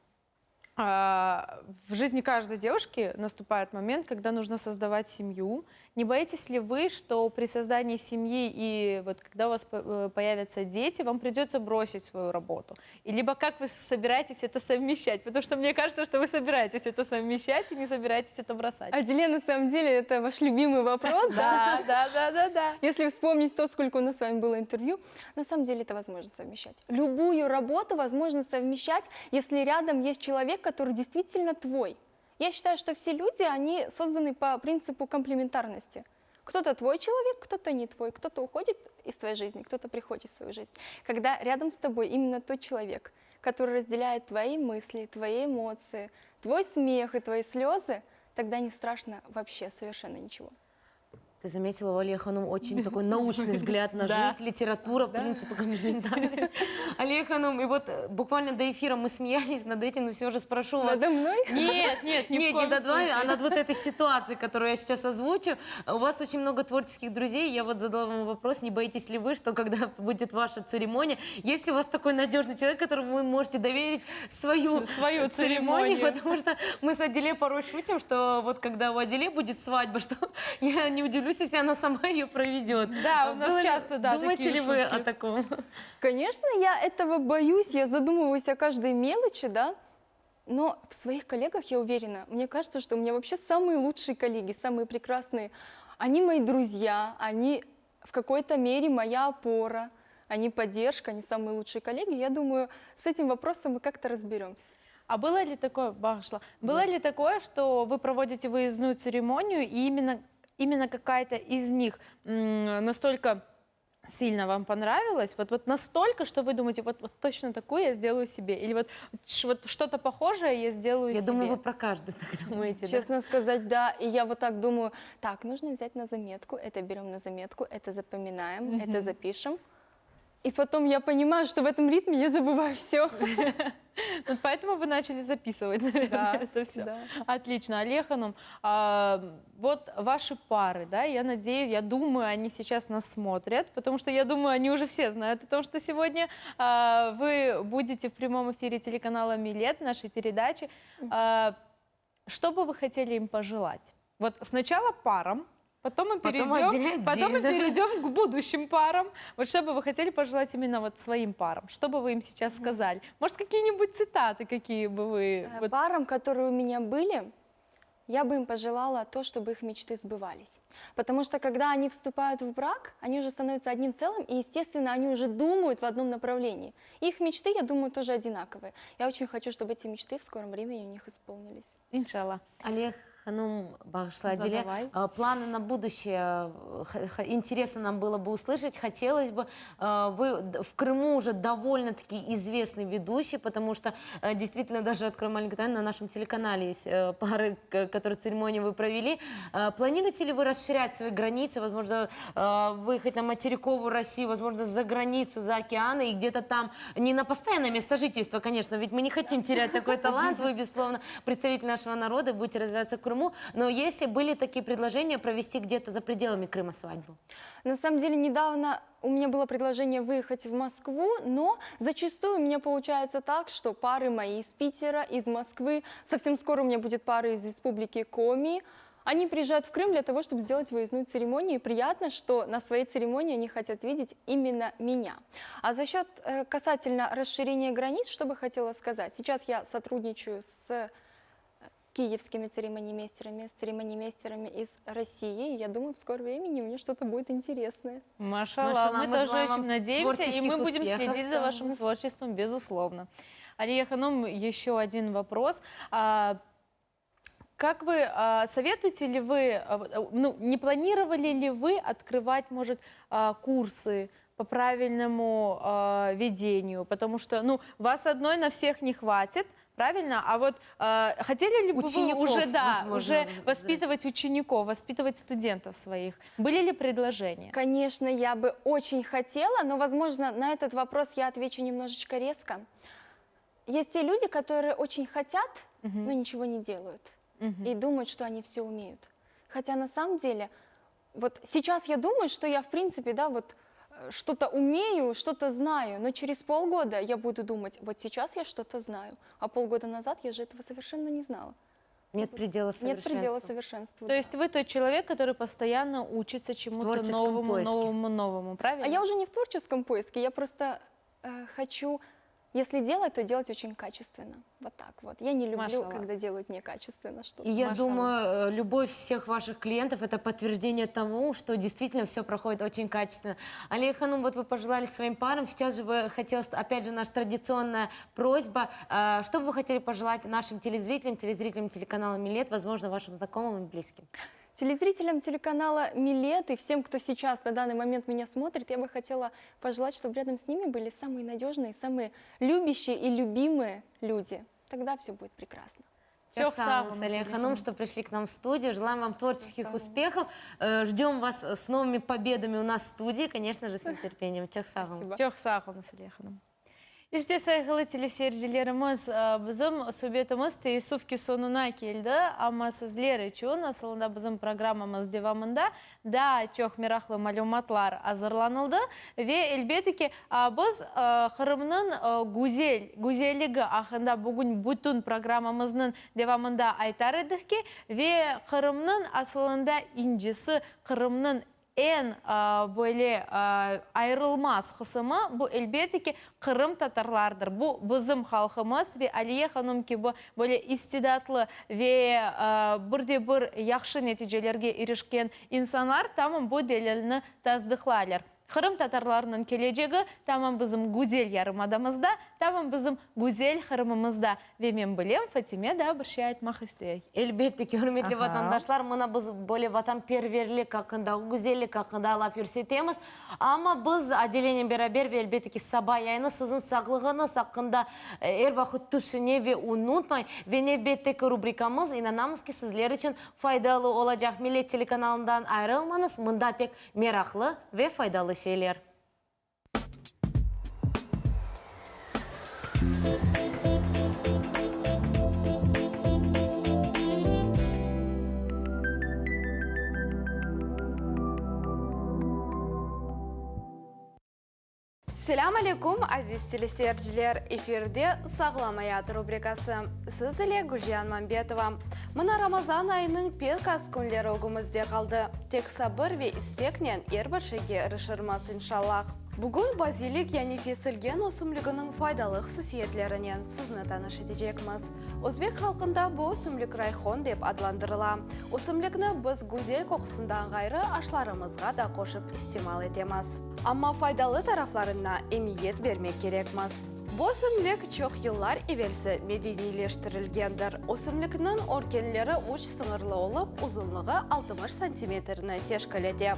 а, в жизни каждой девушки наступает момент, когда нужно создавать семью. Не боитесь ли вы, что при создании семьи и вот когда у вас э, появятся дети, вам придется бросить свою работу? И либо как вы собираетесь это совмещать? Потому что мне кажется, что вы собираетесь это совмещать и не собираетесь это бросать. Аделя, на самом деле, это ваш любимый вопрос, да? Да, да, да, да, да. Если вспомнить то, сколько у нас с вами было интервью, на самом деле это возможно совмещать. Любую работу возможно совмещать, если рядом есть человек, который действительно твой. Я считаю, что все люди, они созданы по принципу комплементарности. Кто-то твой человек, кто-то не твой, кто-то уходит из твоей жизни, кто-то приходит в свою жизнь. Когда рядом с тобой именно тот человек, который разделяет твои мысли, твои эмоции, твой смех и твои слезы, тогда не страшно вообще совершенно ничего. Ты заметила, у Алие hanım очень такой научный взгляд на Да. жизнь, литература, принципы комплементарности. Алие hanım, и вот э, буквально до эфира мы смеялись над этим, но все же спрошу вас. Надо мной? Нет, нет, ни в Нет, не коем над вами, а случае. над вот этой ситуацией, которую я сейчас озвучу. У вас очень много творческих друзей. Я вот задала вам вопрос, не боитесь ли вы, что когда будет ваша церемония, есть у вас такой надежный человек, которому вы можете доверить свою, Свою церемонию, церемонию. потому что мы с Аделе порой шутим, что вот когда у Аделе будет свадьба, что я не удивлюсь, если она сама ее проведет. Да, у нас Было ли- часто, да, Думаете такие ли вы шутки. о таком? Конечно, я этого боюсь, я задумываюсь о каждой мелочи, да, но в своих коллегах я уверена. Мне кажется, что у меня вообще самые лучшие коллеги, самые прекрасные. Они мои друзья, они в какой-то мере моя опора, они поддержка, они самые лучшие коллеги. Я думаю, с этим вопросом мы как-то разберемся. А было ли такое, bağışla, было ли такое, что вы проводите выездную церемонию, и именно, именно какая-то из них м, настолько сильно вам понравилась, вот, вот настолько, что вы думаете, вот, вот точно такую я сделаю себе, или вот, ш- вот что-то похожее я сделаю Я себе? думаю, вы про каждый так думаете, да? Честно сказать, да. И я вот так думаю, так, нужно взять на заметку, это берем на заметку, это запоминаем, это запишем. И потом я понимаю, что в этом ритме я забываю все. Вот поэтому вы начали записывать, наверное, Да, это все. да. Отлично. Алие hanım, а, вот ваши пары, да, я надеюсь, я думаю, они сейчас нас смотрят, потому что я думаю, они уже все знают о том, что сегодня а, вы будете в прямом эфире телеканала Милет, нашей передачи. А, что бы вы хотели им пожелать? Вот сначала парам, потом мы Потом перейдем, отдельно, потом мы отдельно. перейдем к будущим парам. Вот что бы вы хотели пожелать именно вот своим парам? Что бы вы им сейчас сказали? Может, какие-нибудь цитаты, какие бы вы... Э, вот- Парам, которые у меня были, я бы им пожелала то, чтобы их мечты сбывались. Потому что когда они вступают в брак, они уже становятся одним целым, и, естественно, они уже думают в одном направлении. Их мечты, я думаю, тоже одинаковые. Я очень хочу, чтобы эти мечты в скором времени у них исполнились. İnşalla. Алие hanım, bağışla Адиле, Задавай. а, планы на будущее, э, х- х- интересно нам было бы услышать, хотелось бы. Э, Вы д- в Крыму уже довольно-таки известный ведущий, потому что э, действительно, даже открою маленькую тайну, на нашем телеканале есть э, пары, к- которые церемонию вы провели. Э, Планируете ли вы расширять свои границы, возможно, э, выехать на материковую Россию, возможно, за границу, за океаны и где-то там, не на постоянное место жительства, конечно, ведь мы не хотим терять такой талант, вы, безусловно, представитель нашего народа, будете развиваться в Крыму, но если были такие предложения провести где-то за пределами Крыма свадьбу? На самом деле, недавно у меня было предложение выехать в Москву, но зачастую у меня получается так, что пары мои из Питера, из Москвы, совсем скоро у меня будет пара из республики Коми, они приезжают в Крым для того, чтобы сделать выездную церемонию. И приятно, что на своей церемонии они хотят видеть именно меня. А за счет э, касательно расширения границ, что бы хотела сказать. Сейчас я сотрудничаю с э, киевскими церемонимейстерами, с церемонимейстерами из России. И я думаю, в скором времени у меня что-то будет интересное. Maşalla, Maşalla, мы мы тоже желаем очень вам надеемся, и мы творческих будем успехов. следить за вашим творчеством, безусловно. Алие hanım, еще один вопрос. А, Как вы, а, советуете ли вы, а, вот, а, ну, не планировали ли вы открывать, может, а, курсы по правильному а, ведению? Потому что, ну, вас одной на всех не хватит. Правильно? А вот э, хотели ли бы вы уже, да, уже воспитывать учеников, воспитывать студентов своих? Были ли предложения? Конечно, я бы очень хотела, но, возможно, на этот вопрос я отвечу немножечко резко. Есть те люди, которые очень хотят, угу. но ничего не делают. Угу. И думают, что они все умеют. Хотя на самом деле, вот сейчас я думаю, что я, в принципе, да, вот э, что-то умею, что-то знаю, но через полгода я буду думать, вот сейчас я что-то знаю, а полгода назад я же этого совершенно не знала. Нет предела совершенству. Нет предела совершенству. То есть вы тот человек, который постоянно учится чему-то новому, новому, новому, правильно? А я уже не в творческом поиске, я просто э, хочу если делать, то делать очень качественно. Вот так вот. Я не люблю, Машалла. когда делают некачественно что-то. И я Машалла. думаю, э, любовь всех ваших клиентов – это подтверждение тому, что действительно все проходит очень качественно. Алия Ханум, вот вы пожелали своим парам. Сейчас же бы хотелось, опять же, наша традиционная просьба. Э, что бы вы хотели пожелать нашим телезрителям, телезрителям телеканала «Милет», возможно, вашим знакомым и близким? Телезрителям телеканала «Милет» и всем, кто сейчас на данный момент меня смотрит, я бы хотела пожелать, чтобы рядом с ними были самые надежные, самые любящие и любимые люди. Тогда все будет прекрасно. Çoq sağ oluñ, Алия Ханум, что пришли к нам в студию. Желаем вам творческих успехов. Э, ждем вас с новыми победами у нас в студии, конечно же, с нетерпением. Çoq sağ oluñ. Çoq sağ oluñ, Алия Ханум. İşte, sayğılı teleseyircilerimiz, bizim subetimiz teessüf ki soñuna keldi, amma sizler içün asılında bizim programmamız devamında daa çoq meraqlı malümatlar azırlanıldı ve elbette ki, biz Qırımnıñ güzel, güzelligi aqqında bugün bütün programmamıznıñ devamında aytar edik ki, ve Qırımnıñ asılında incisi, Qırımnıñ Eñ böyle ayırılmaz qısımı, bu, elbette ki, qırımtatarlardır. Bu, bizim halqımız ve Aliye hanım kibi böyle istidatlı ve bir de bir yahşı neticelerge irişken insanlar tamam bu delilni tasdıqlaylar. Qırımtatarlarnıñ kelecegi tamam bizim güzel yarımadamızda, tamam bizim güzel Qırımımızda. Ve men bilem, Fatime daa bir şey aytmaq istey. Elbette ki, ürmetli vatandaşlar, mına biz böyle vatanperverlik aqqında, güzellik aqqında laf yürsetemiz. Amma biz Adelenen beraber ve elbette ki, saba yayını siziñ sağlığıñız aqqında er vaqıt tüşüne ve unutmay. Ve nevbetteki rubrikamız, inanamız ki, sizler içün faydalı olacaq. Millet telekanalından ayırılmañız, mında tek meraqlı ve faydalı şeyler. Selâm aleyküm, aziz teleseyirciler! Efirde Sağlam ayat rubrikası. Siz ile Gülcihan Mambetova. Mına Ramazan ayınıñ pek az künleri ögümizde qaldı. Tek sabır ve isteknen er bir şeyge irişirmiz, inşallah. Bugün bazilik, yani fesilgen ösümliginiñ faydalı hususiyetlerinen sizni tanış etecekmiz. Özbek halqında bu ösümlik rayhon dep adlandırıla. Ösümlikni biz güzel qoqusından ğayrı aşlarımızğa da qoşıp istimal etemiz. Amma faydalı taraflarına emiyet bermek kerekmiz. Bu ösümlik çoq yıllar evelsi medeniyleştirilgendir. Ösümlikniñ örkenleri üç sıñırlı olıp, uzunlığı 60 santimetrni teşkil ete.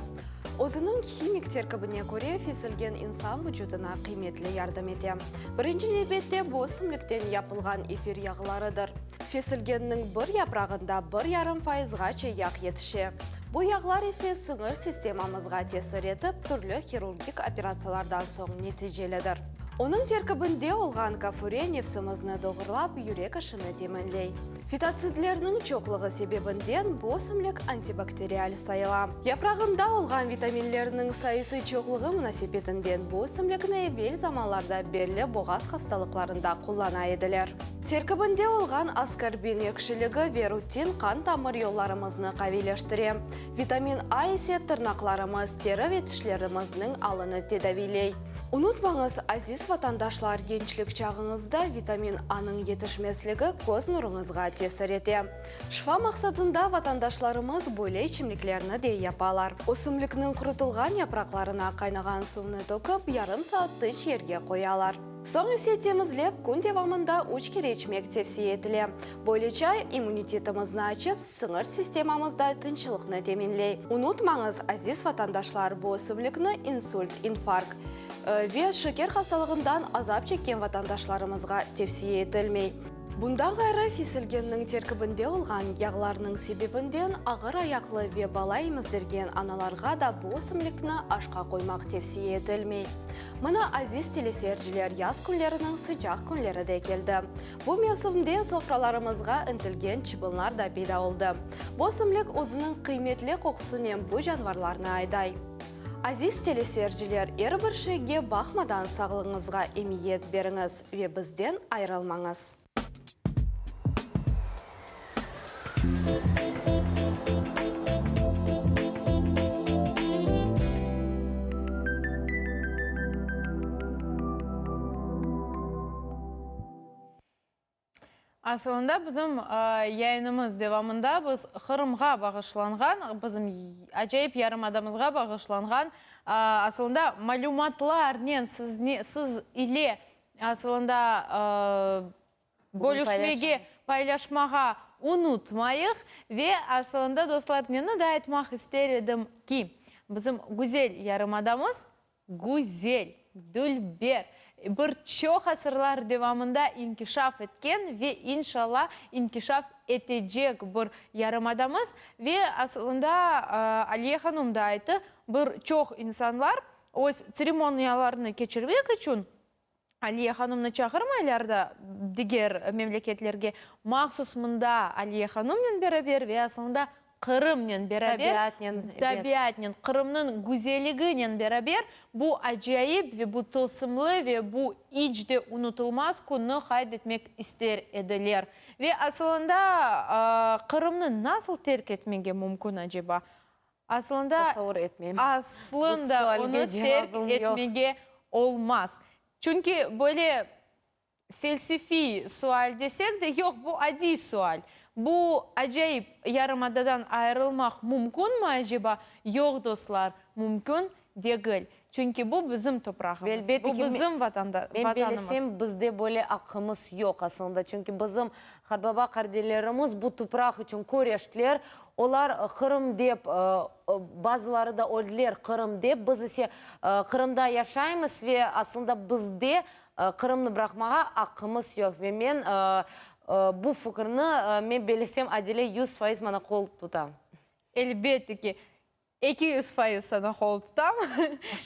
Özüniñ himik terkibine köre, fesilgen insan vucudına qıymetli yardım ete. Birinci nevbette bu ösümlikten yapılğan efir yağlarıdır. Fesilgenniñ bir yaprağında bir yarım fayızğace yağ yetişe. Bu yağlar ise siñir sistemamızğa tesir etip, türlü hirurgik operatsiyalardan soñ neticelidir. Onıñ terkibinde olğan kafure nefsimizni doğurlap, yürek işini teminley. Fitotsidlerniñ çoqluğı sebebinden bu ösümlik antibakterial sayıla. Yaprağında olğan vitaminlerniñ sayısı çoqluğı munasebetinden bu ösümlikni evel zamanlarda belli boğaz hastalıqlarında qullana ediler. Terkibinde olğan askorbin ekşiligi ve rutin qan-tamır yollarımıznı qaviyleştire. Vitamin A ise tırnaqlarımız, teri ve tişlerimizniñ alını tedaviyley. Unutmañız, aziz vatandaşlar, gençlik çağıñızda vitamin A-nıñ yetişmezligi köz nuruñızğa tesir ete. Şifa maqsadında vatandaşlarımız böyle içimliklerni de yapalar. Ösümlikniñ qurutılğan yapraqlarına qaynağan suvnı tökip, yarım saat tıç yerge qoyalar. Soñ ise temizlep, kün devamında üç kere içmek tevsiye etile. Böyle çay immunitetimizni açıp, siñir sistemamızda tınçlıqnı teminley. Unutmañız, aziz vatandaşlar, bu ösümlikni insult, infarkt ve şeker hastalığından azap çekken vatandaşlarımızğa tevsiye etilmey. Bundan ğayrı, fisilgenniñ terkibinde olğan yağlarnıñ sebebinden ağır ayaqlı ve bala emizdirgen analarğa da bu ösümlikni aşqa qoymaq tevsiye etilmey. Mına, aziz teleseyirciler, yaz künleriniñ sıcaq künleri de keldi. Bu mevsimde sofralarımızğa intilgen çıbınlar da peyda oldı. Bu ösümlik özüniñ qıymetli qoqusınen bu canvarlarnı ayday. Aziz teleseyirciler, er bir şeyge baqmadan sağlığıñızğa emiyet beriñiz ve bizden ayırılmañız. Asılında bizim yayınımız devamında biz Qırımğa bağışlanğan, bizim acayip yarımadamızğa bağışlanğan asılında malümatlarnen sizni, siz ile asılında bölüşmege, paylaşmağa unutmayıq. Ve asılında, dostlar, neni daa aytmaq ister edim ki, bizim güzel yarımadamız Güzel, dülber, bir çoq asırlar devamında inkişaf etken ve inşalla inkişaf etecek bir yarımadamız. Ve asılında Aliye hanum da ayttı, bir çoq insanlar öz tseremoniyalarını keçirmek içün Aliye hanumnı çağırmaylar da diger memleketlerge, mahsus mında Aliye hanumnen beraber ve asılında Qırımnen beraber, Tabiatnen, ebet. tabiatnen, Qırımnıñ güzelliginen beraber bu acayip ve bu tılsımlı ve bu iç de unutılmaz künni qayd etmek ister ediler. Ve asılında Qırımnı nasıl terk etmege mümkün aceba? Aslında, Tasavur etmeyim. Bu aslında sualge onı terk cevabım yoq. etmege olmaz. Çünki böyle felsefiy sual desek de, yoq, bu adiy sual. Bu acayip yarımadadan ayırılmaq mümkünmi aceba? Yoq, dostlar, mümkün degil. Çünki bu bizim Ve toprağımız, elbette bu ki, bizim vatanda, men vatanımız. bellesem, bizde böyle aqqımız yoq aslında. Çünki bizim qarbaba-qartdelerimiz bu topraq içün küreştiler. Olar Qırım dep, bazıları da öldiler Qırım dep. Biz ise Qırımda yaşaymız ve aslında bizde Qırımnı bıraqmağa aqqımız yoq. Ve men bu fikirni, men bellesem, Adile 100% maña qol tuta. Elbette ki, 200% saña qol tutam.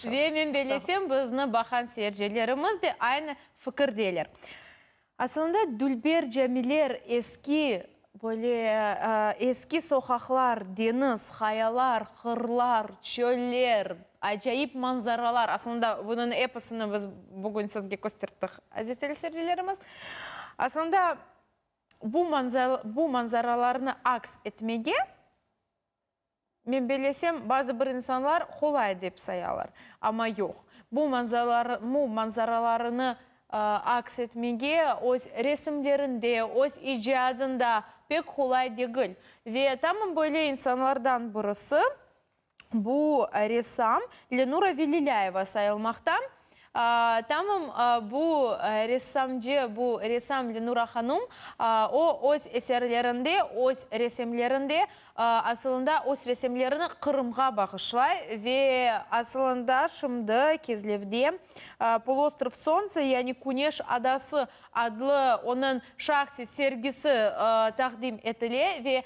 Ve men bellesem, bizni baqan seyircilerimiz de aynı fikirdeler. Asılında dülber camiler, eski, böyle, eski soqaqlar, deñiz, qayalar, qırlar, çöller, acayip manzaralar, asılında bunıñ episini biz bugün sizge kösterttik, aziz teleseyircilerimiz. Asılında bu bu manzaralarnı aks etmege, Men bellesem, bazı bir insanlar qolay dep sayalar. Amma yoq. Bu bu manzaralarını aks etmege öz resimlerinde, öz icadında pek qolay degil. Ve tamam böyle insanlardan birisi bu ressam Lenura Velilâyeva sayılmaqta. Tamam bu ressamcı, bu ressam Lenura hanum, o öz eserlerinde, öz resimlerinde, asılında öz resimlerini Qırımğa bağışlay ve asılında şimdi Kezlevde Poluostrov Solntsa, yani Küneş adası adlı onıñ şahsiy sergisi taqdim etile ve,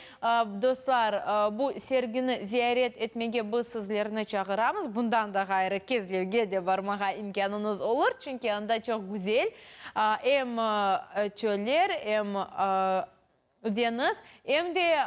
dostlar, bu sergini ziyaret etmege biz sizlerni çağıramız. Bundan da ğayrı, Kezlevge de barmağa imkânıñız olur, çünki anda çoq güzel em çöller, em deñiz, em de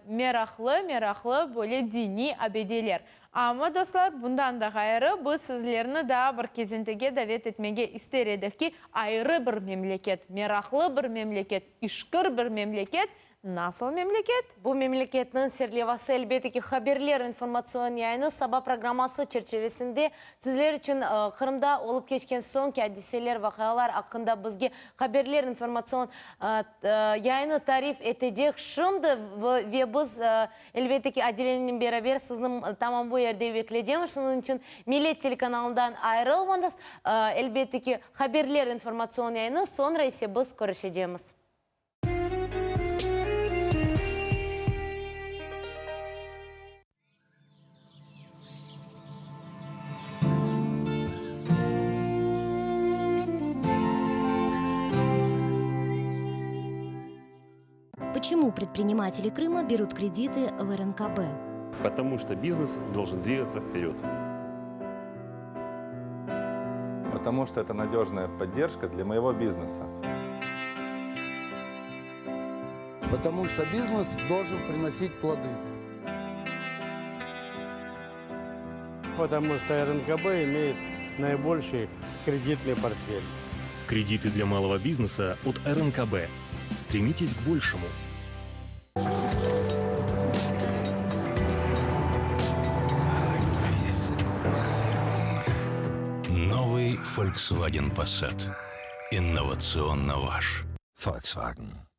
meraqlı, meraqlı böyle diniy abideler. Amma, dostlar, bundan da ğayrı, biz sizlerni daa bir kezintige davet etmege ister edik ki, ayrı bir memleket, meraqlı bir memleket, işkir bir memleket, nasıl memleket? Bu memleketniñ serlevası, elbette ki, Haberler informatsion yayını saba programması çerçevesinde sizler içün Qırımda olıp keçken soñki adiseler, vaqialar aqqında bizge Haberler informatsion yayını tarif etecek şimdi ve biz, elbette ki, Adilenen beraber sizni tamam bu yerde bekleycemiz. Şunıñ içün Millet telekanalından ayırılmañız. Elbette ki, Haberler informatsion yayını, soñra ise biz körüşecemiz. Почему предприниматели Крыма берут кредиты в РНКБ? Потому что бизнес должен двигаться вперед. Потому что это надежная поддержка для моего бизнеса. Потому что бизнес должен приносить плоды. Потому что РНКБ имеет наибольший кредитный портфель. Кредиты для малого бизнеса от РНКБ. Стремитесь к большему. Новый Volkswagen Passat. Инновационно ваш. Volkswagen.